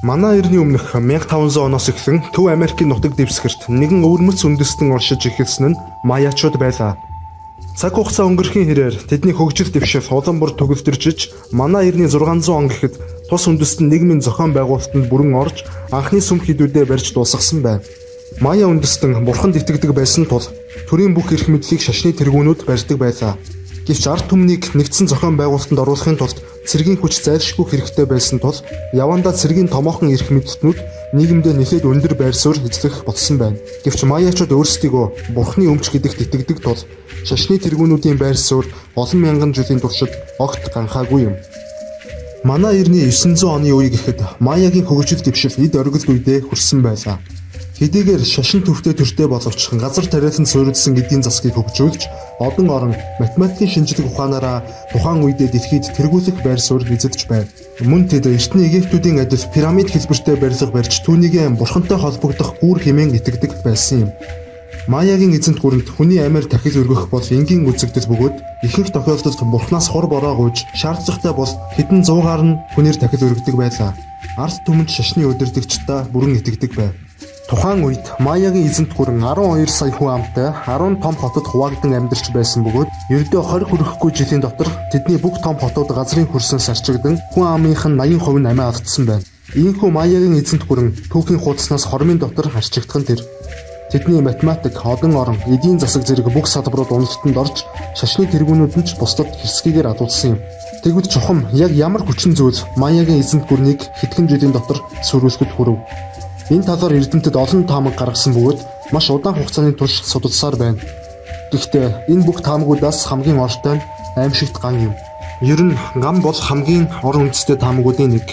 Манай эртний өмнөх 1500 оноос эхлэн Төв Америкийн нутаг дэвсгэрт нэгэн өвөрмөц үндэстэн оршиж эхэлсэн нь Маячууд байлаа. Цаг хугацаа өнгөрөхийн хэрээр тэдний хөгжил дэвшил улам бүр төгөлдржиж, манай эртний 600 он гэхэд тус үндэстэн нийгмийн зохион байгуулалтанд бүрэн орж анхны сүм хийдүүдээ барьж дуусгасан байв. Мая үндэстэн бурханд итгэдэг байсан тул төрийн бүх эрх мэдлийг шашны тэргүүнүүд барьдаг байлаа. Гэвч ард түмнийг нэгдсэн зохион байгуулалтанд оруулахын тулд цэргийн хүч зайлшгүй хэрэгтэй байсан тул явандаа цэргийн томоохон эрх мэдэлтнүүд нийгэмдээ нэлээд өндөр байр суурь эзлэх болсон байна. Гэвч маячууд өөрсдийгөө бурхны өмч гэдэгт итгэдэг тул шашны тэргүүнүүдийн байр суурь олон мянган жилийн туршид огт ганхаагүй юм. Манай эртний 900 оны үе гэхэд Маягийн хөгжил дэвшил эд оргил үедээ хүрсэн байлаа. Хэдийгээр шашин төвтэй төртэй боловч газар тариалан суурилсан эдийн засгийг хөгжүүлж одон орон математикийн шинжлэх ухаанаараа тухайн үедээ дэлхийд тэргүүлэх байр суурь эзэлж байв. Мөн тэд эртний Египтүүдийн адил пирамид хэлбэртэй барилга барьж түүнийг бурхантай холбогдох гүүр хэмээн итгэдэг байсан юм. Маягийн эзэнт гүрэнд хүний амиар тахил өргөх бол энгийн үзэгдэл бөгөөд ихэнх тохиолдолд бурхнаас хур бороо гуйж шаардлагатай бол хэдэн зуугаар нь хүнээр тахил өргөдөг байлаа. Ард түмэнд шашны удирдагчдаа бүрэн итгэдэг байв. Тухайн үед Маягийн эзэнт гүрэн 12 сая хүн амтай 10 том хотод хуваагдан амьдарч байсан бөгөөд ердөө 20 хүрэхгүй жилийн дотор тэдний бүх том хотууд газрын хөрсөөс арчигдан хүн амынх нь 80% нь амиа алдсан байна. Иймхүү Маягийн эзэнт гүрэн түүхийн хуудаснаас хормын дотор арчигдах нь тэр. Тэдний математик, одон орон, эдийн засаг зэрэг бүх салбарууд уналтанд орж шашны тэргүүнүүд нь ч бусдад хэрсгийгээр адуулсан юм. Тэгвэл чухам яг ямар хүчин зүйл Маягийн эзэнт гүрнийг хэдхэн жилийн дотор сүрүүлэхэд хүрв? Энэ талаар эрдэмтэд олон таамаг гаргасан бөгөөд маш удаан хугацааны турш судалсаар байна. Гэхдээ энэ бүх таамагудаас хамгийн ортой нь аймшигт ган юм. Ер нь ган бол хамгийн ор үндэстэй таамагуудын нэг.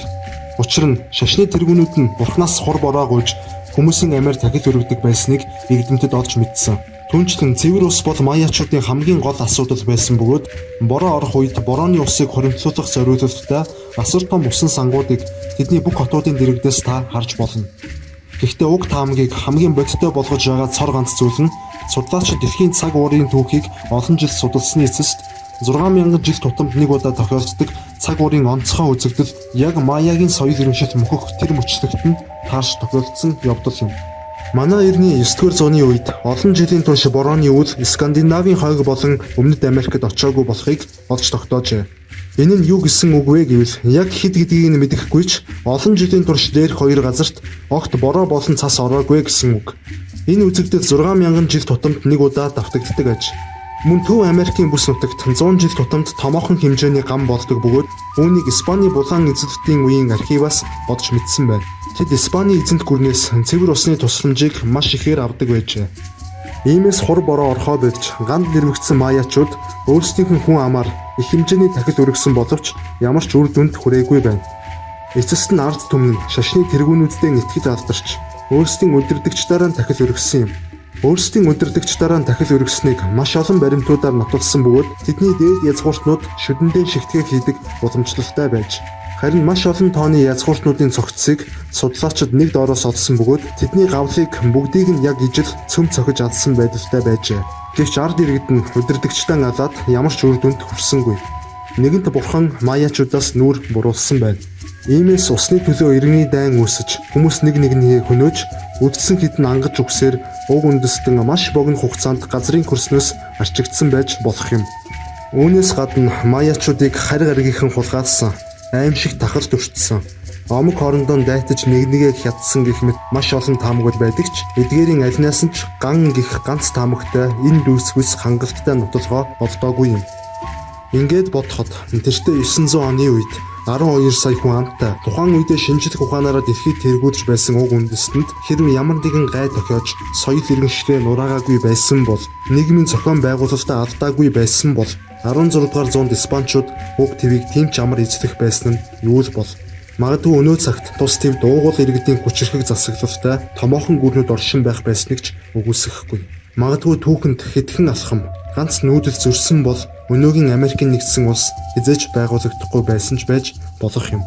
Учир нь шашны тэргүүнүүд нь бурхнаас хур бороо гуйж хүмүүсийн амиар тахил өргөдөг байсныг эрдэмтэд олж мэдсэн. Түүнчлэн цэвэр ус бол маячуудын хамгийн гол асуудал байсан бөгөөд бороо орох үед борооны усыг хуримтлуулах зориулалттай асар том усан сангуудыг тэдний бүх хотуудын дэргэдээс та харж болно. Гэхдээ уг таамагийг хамгийн бодиттой болгож байгаа цор ганц зүйл нь судлаачид дэлхийн цаг уурын түүхийг олон жил судалсны эцэст 6000 жил тутамд нэг удаа тохиолддог цаг уурын онцгой үзэгдэл яг Маягийн соёл иргэншил мөхөх тэр мөчлөгт нь таарч тохиолдсон явдал юм. Манай эртний 9-р зууны үед олон жилийн турш борооны үйл Скандинавын хойг болон Өмнөд Америкт очоогүй болохыг олж тогтоожээ. Энэ нь юу гэсэн үг вэ гэвэл яг хэд гэдгийг нь мэдэхгүй ч олон жилийн турш дээрх хоёр газарт огт бороо болон цас ороогүй гэсэн үг. Энэ үзэгдэл 6000 жил тутамд нэг удаа давтагддаг аж. Мөн Төв Америкийн бүс нутагт 100 жил тутамд томоохон хэмжээний гам болдог бөгөөд үүнийг Испани булаан эзэлтийн үеийн архиваас бодж мэдсэн байна. Тэд Испани эзэнт гүрнээс цэвэр усны тусламжийг маш ихээр авдаг байжээ. Иймээс хур бороо орхоо болж ганд нэрвэгдсэн маячууд өөрсдийнх нь хүн амаар их хэмжээний тахил өргөсөн боловч ямар ч үр дүнд хүрээгүй байна. Эцэст нь ард түмэн нь шашны тэргүүнүүддээ итгэж алдарч өөрсдийн удирдагчдаараа тахил өргөсөн юм. Өөрсдийн удирдагчдаараа тахил өргөснийг маш олон баримтуудаар нотолсон бөгөөд тэдний дээд язгууртнууд шүдэндээ шигтгэх хийдэг уламжлалтай байж. Харин маш олон тооны язгууртнуудын цогцсыг судлаачид нэг доороос олсон бөгөөд тэдний гавлыг бүгдийг нь яг ижил цөм цохиж алдсан байдалтай байжээ. Гэвч ард иргэд нь удирдагчдаа алаад ямар ч үр дүнд хүрсэнгүй. Нэгэнт бурхан маячуудаас нүүр буруулсан байна. Иймээс усны төлөө иргэний дайн үүсэж хүмүүс нэг нэгнийхээ хөнөөж үдсэн хэдэн ангаж үгсээр уг үндэстэн маш богино хугацаанд газрын хөрснөөс арчигдсан байж болох юм. Үүнээс гадна маячуудыг харь гаригийнхан хулгайлсан, аймшигт тахалд өртсөн. Омог хоорондоо дайтаж нэг нэгээ хятсан гэх мэт маш олон таамагуд байдаг ч эдгээрийн алинаас нь ч ган гэх ганц таамагтай энэ дүйцэхүйц хангалттай нотолгоо олдоогүй юм. Ингээд бодоход тэртээ 900 оны үед 12 сая хүн амтай тухайн үедээ шинжлэх ухаанаараа дэлхийд тэргүүлж байсан уг үндэстэнд хэрв ямар нэгэн гай тохиож соёл иргэншлээ нураагаагүй байсан бол нийгмийн зохион байгуулалтаа алдаагүй байсан бол 16 дугаар зуунд испанчууд уг твийг тийм ч амар эзлэх байсан нь юу л бол. Магадгүй өнөө цагт тус твд уугуул иргэдийн хүчирхэг засаглалтай томоохон гүрнүүд оршин байх байсныг ч үгүйсгэхгүй. Магадгүй түүхэнд хэдхэн алхам ганц нүүдэл зөрсөн бол өнөөгийн Америкийн нэгдсэн улс хэзээ ч байгуулагдахгүй байсан ч байж болох юм.